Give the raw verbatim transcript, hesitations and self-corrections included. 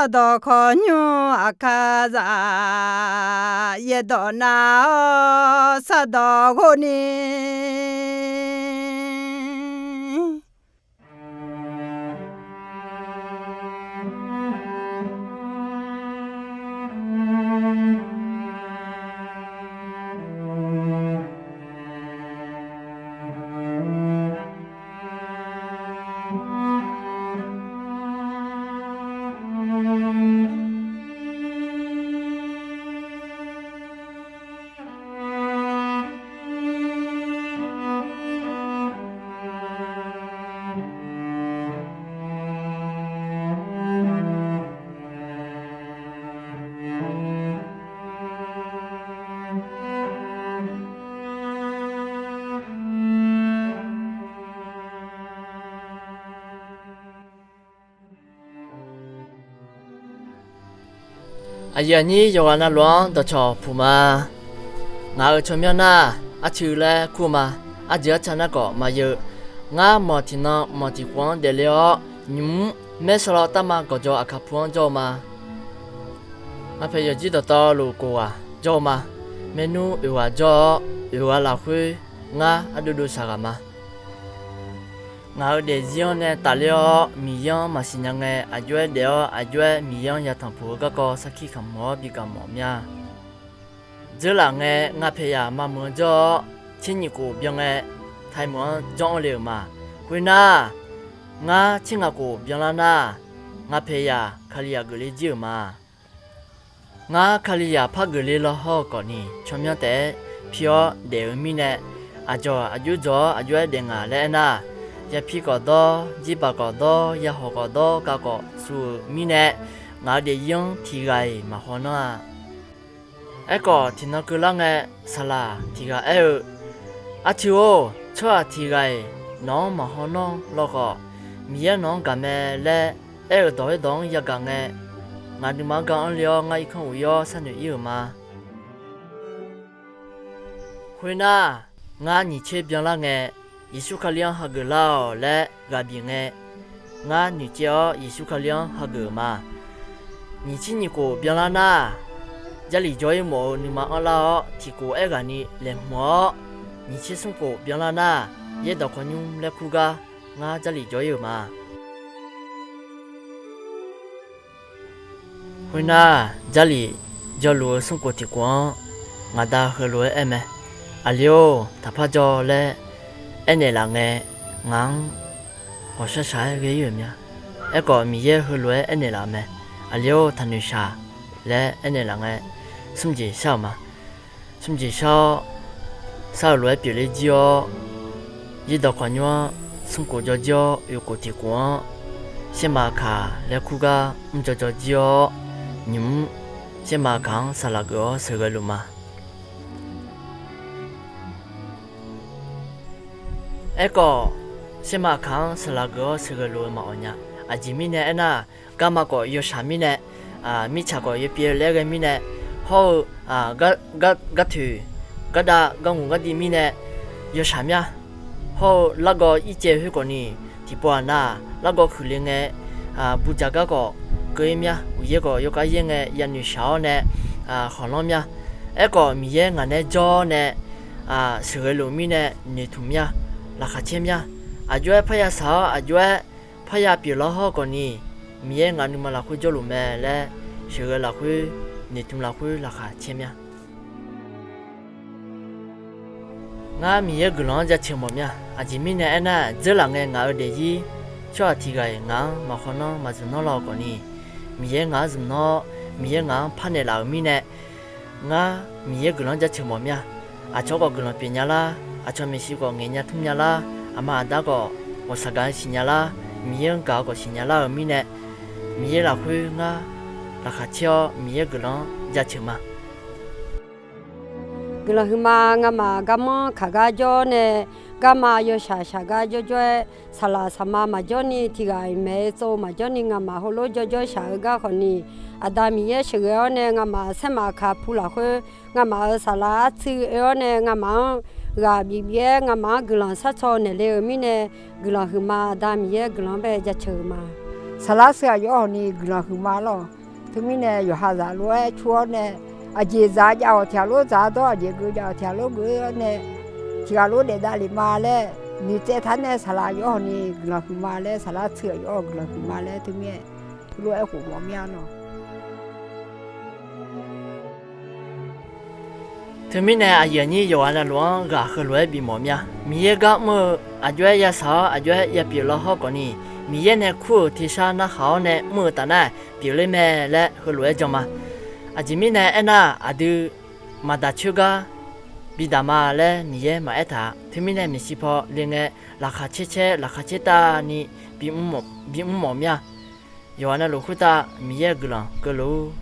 Sardawq khawqnymr aqkar zaq, yaerdawq nav-awr sardawq ghov ni. Aqyuif aqnyir yawqghaq navluf-anr dawqcawq puq ma. Ngaq-euq tsawrmyanr nar, arcuiv laer kur ma. Arjeuq arca nar khawf maqyeu. Ngar mawq tiqnan mawq tiqkhof-anr daefle-awr, nymq-mr maer sawlaw taf ma gawqjawq aqkaq pu-anr jawr-eu ma. Ngar paeq yawqjir dawqtawvluf khof ghaq jawr-eu ma. Maernmr oeq ghaq jawr-awr, oeq ghaq lafkhoer ngar ardov dov shaq ghaq ma. Ngaq-euq daefzir-anr nae tafler-awr, Miqyaer-anr maqsiq nya ngae, aqjox-aer daef-awr aqjox-aer Miqyaer-anr yatanq puq-eu garkawv sarkir kamq-awr bi kamq mawf mya. Dzeurlaf ngae, nga paeqyaq maqmuiq-anr jawr-awr, tser nyiq khof byan ngae, taimeuq-anr janr-awr le-euq ma. Khoernar, ngar tser ngaq khof byanlar nar, nga paeqyaq Kalizaq geufle jir-euq ma. Ngar Kalizaq par geufle law hawr-eu khawfni, tsawrmyanr taef-aer pi-awr daef-eu mirnae, aqdzawq aqjox dzawq-awr aqjox-aer daef ngaq laer aernar, yapi khawf dawr, jirbaq khawf dawr, yahawq khawf dawr, kav khawf suv-euq mirnae, ngaq-euq daefzir-anr tiq ghaq-iq maqhaw nanr-a. Aerkhawf, tiqnan keuvlar ngae, saqlaq tiq ghaq aer-eu, Arcuiv-or, tsawrhaq tiq ghaq-iq nawq-anr maqhaw nanr lawkhawf, Miqyaer nawq-anr gaq mae laer aer-euq dawq-oer dawq-anr yagaq ngae, ngaq nuima-anr ga anr le-awr ngar irkanr uq ir-awr sharnoeq ir-euq ma. Khoernar, ngar nyiq tser byanlar ngae, Yeqsur Kali-anr hageuf lar-awq laer ghaq bif ngae, ngar noeqtsaev-awr Yeqsur Kali-anr hageuf-euq ma. Nyiq tser nyiq khof byanlar nar, Jarlif jawr-ir mawf-eu nuima anrlar-awr, tiq khof aerghaqni laeqhmq-awr, nyiq tser smr khof byanlar nar, Yaerdawq Khawqnymr laer kur gar ngar Jarlif jawr-ir-euq ma. Khoernar, Jarlif jawrluf-eu smrkhof tiq khof-anr ngaqda heulof-aer aer mae. Aqli-or, taqpar jawr laer aernaeq laf ngae, ngaq-anr ghawqshaq shaq-aer ghae-ir-euq mya. Aerkhawf, Miqyaer heulof-aer aernaeq laf mae. Aqli-or, taqnoeq shaq laer aernaeq laf ngae, smr jeq shar-euq ma. Smr jeq shar-awr, shar-euq lof-aer pyeufler jir-awr, Yaerdawq Khawqnymr-anr smrkhof jawr jir-awr, oeqkhof tiq khof-anr saerma kaq laer kur gar mr jawr jawr jir-awr, nymq-mr saerma kaq-anr saqlaq geuf-awr sheuqghae luf ma. Aerkhawf, saerma kaq-anr saqlaq geuf-awr sheuqghae luf-eu maqawq nya. Aqjeq mirnae aernar, garma khawf yawshaq mirnae, mirtsaq khawf yawpyeuf laer ghae mirnae, hawr-eu gar toeq, gardav, garnguq gardiv mirnae yawshaq mya. Hawr-eu largawv ircaev khoerkhawf ni, tiqpov-aq nar, largawv huiqle ngae, buqdzaq gar khawf keuv-ir mya. Uqyaer khawf yawkhav yaer ngae yanoeq shaq-awr nae khanqlanr mya. Aerkhawf, Miqyaer ngaq nae jawr-awr nae sheuqghae luf mirnae noeqtmq mya, laqkhaq caer mya. Aqjox-aer parya shaq-awr, aqjox-aer parya pyeuflar hawr khawf ni, Miqyaer ngaq nuima lafkhoer jawrluf mae laer sheuqghae lafkhoer, noeqtmq lafkhoer laqkhaq caer mya. Ngar Miqyaer guiqlanq-anr jaceuq mawf mya. Aqjeq mirnae aernar, dzeurlaf ngae ngaq-euq daefzir tsawrhaq tiq ghaq-iq ngaq-anr maqhaw nanr maqzmq nanr law khawf ni, Miqyaer ngaq-anr zmq nanr-awr, Miqyaer ngaq-anr parnaeq laf-euq mirnae, ngar Miqyaer guiqlanq-anr jaceuq mawf mya. Aqcawq khawf guiqlanq pyeuf nya lar, aqcawq maeqshi khawf ngaeq nya tmr nya lar, aqma aqda khawf ghawqshaq gaq-eu siqnya lar, Miqyaer-anr gaq-eu khawf siqnya lar-euq mirnae, Miqyaer lafkhoer ngar laqkhaq caer-awr Miqyaer guiqlanq-anr jaceuq ma. Guiqlanq huiqma, ngamaf garmanr kaq gar jawr nae, garma yawshaq shaq gar jawrjawr-aer, saqlaq saqma maqjawr ni, tiq ghaq-iq maeq-eu tsov maqjawr ni, ngamaf heulof jawrjawr shaq-eu gar khawf ni, Aqda Miqyaer sheuqghae-awr nae ngamaf saermaf kaq pu lafkhoer, ngamaf-euq saqlaq artsuiv oe-awr nae ngamaf-anr ghaq bif bif-aer ngamaf-anr guiqlanq sharcaw naeqle-euq mirnae, guiqlanq huiqma, Aqda Miqyaer guiqlanq-anr bae jaceuq-euq ma. Saqlar sheu-aq yawr hawq ni guiqlanq huiqma lawr. Teumirnae yawqha zaq lof-aer cur-awr nae, aqjeq zaq jav-awq tiq ghaq lof zaq dawr, aqjeq geu jav-awq tiq ghaq lof geu-awr nae, tiq ghaq lof daef davlef ma laer, noeqtsaev taq nae saqlaq yawr hawq ni guiqlanq huiqma laer, saqlar sheu-aq yawr hawq guiqlanq huiqma laer, teumirnae heulof-aer khof mawf mir-a lawr. Teumirnae aqyuif aqnyir yawqghaq navluf-anr ghaq heulof-aer bimawf mir-a. Miqyaer gar mr-eu aqjox-aer yashaq-awr aqjox-aer yapyeuf law hawr khawfni, Miqyaer nae kur-euq tersar narhaq-awr nae mr-eu taf nar-aq pyeufler mae laer heulof-aer jan ma. Aqjeq mirnae aernar-aq, aqdui maqdaq coer gar bidaq ma laer Miqyaer maqaer taq-a. Teumirnae maeqshi paw le ngae, laqkhaq caer caer laqkhaq caer tavni bimr mawf mir-a. Yawqghaq navluf khoertav Miqyaer-euq guiqlanq keuvluf-ur.